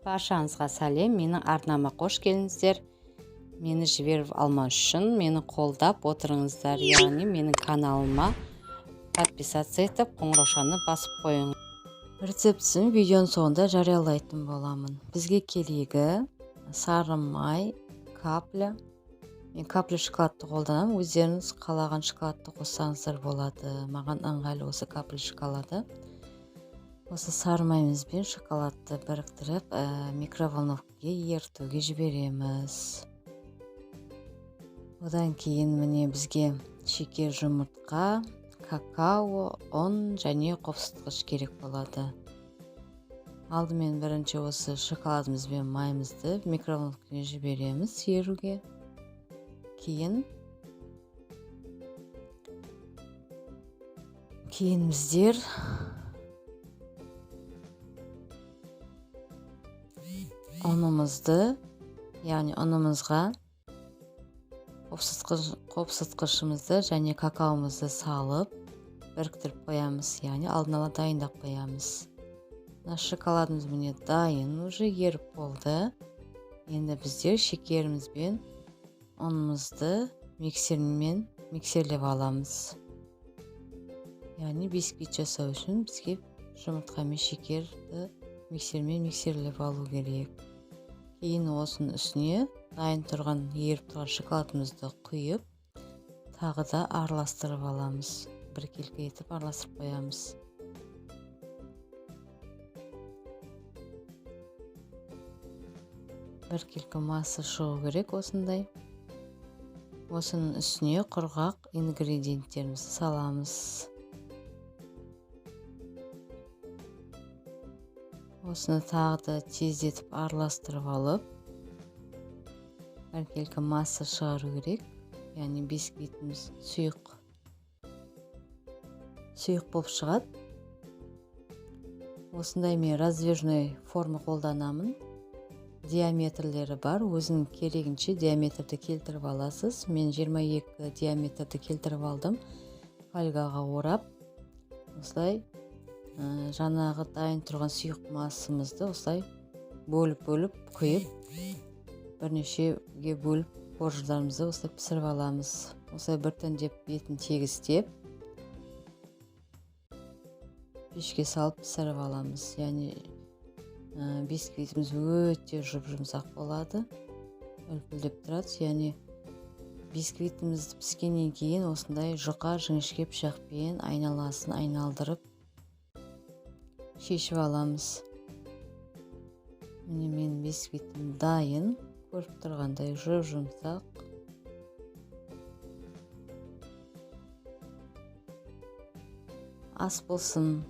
Баршаңызға сәлем! Менің арнама қош келдіңіздер. Мені жіберіп алмас үшін мені қолдап отырыңыздар, яғни менің каналыма подписаться етіп, қоңыраушаны басып қойыңыз. Рецептісін видеоның соңында жариялайтын боламын. Бізге керегі сары май, капля. Мен капля шоколадты қолданамын, өздеріңіз қалаған шоколадты қоссаңыздар болады. Маған ыңғайлы осы капля шоколады. Осы сары майымыз бен шоколадты біріктіріп, микроволновкаға ерітуге жібереміз. Одан кейін міне бізге шекер, жұмыртқа, какао, ұн және қопсытқыш керек болады. Алдымен бірінші осы шоколадымыз бен майымызды микроволновкаға жібереміз еруге. Кейін біздер ұнымызды, яғни ұнымызға қопсытқышымызды және какаомызды салып біріктіріп қоямыз, яғни алдын ала дайындап қоямыз. Мына шоколадымыз міне дайын, уже еріп болды. Енді біздер шекеріміз бен ұнымызды миксермен миксерлеп аламыз. Яғни бисквит жасау үшін бізге жұмыртқа мен шекерді миксермен миксерлеп алу керек. Кейін осының үстіне дайын тұрған, еріп тұрған шоколадымызды құйып, тағы да араластырып аламыз. Біркелкі етіп араластырып қоямыз. Біркелкі масса шығу керек осындай. Осының үстіне құрғақ ингредиенттерімізді саламыз. Осыны тағы да тездетіп араластырып алып, біркелкі масса шығару керек. Яғни бисквитіміз сұйық болып шығады. Осындай мен раздвижной форма қолданамын. Диаметрлері бар, өзінің керегінше диаметрді келтіріп аласыз. Мен 22 диаметрді келтіріп алдым. Фольгаға орап, осылай жаңағы дайын тұрған сұйық массамызды осылай бөліп-бөліп құйып, бірнешеге бөліп корждарымызды осылай пісіріп аламыз. Осылай біртіндеп бетін тегістеп, пешке салып пісіріп аламыз. Яғни бисквитіміз өте жұп-жұмсақ болады, үлпілдеп тұрады. Яғни бисквитіміз піскеннен кейін осындай жұқа жіңішке пышақпен айналасын айналдырып шешіп аламыз. Міне менің бисквитім дайын, көріп тұрғандай жұп-жұмсақ. Ас болсын.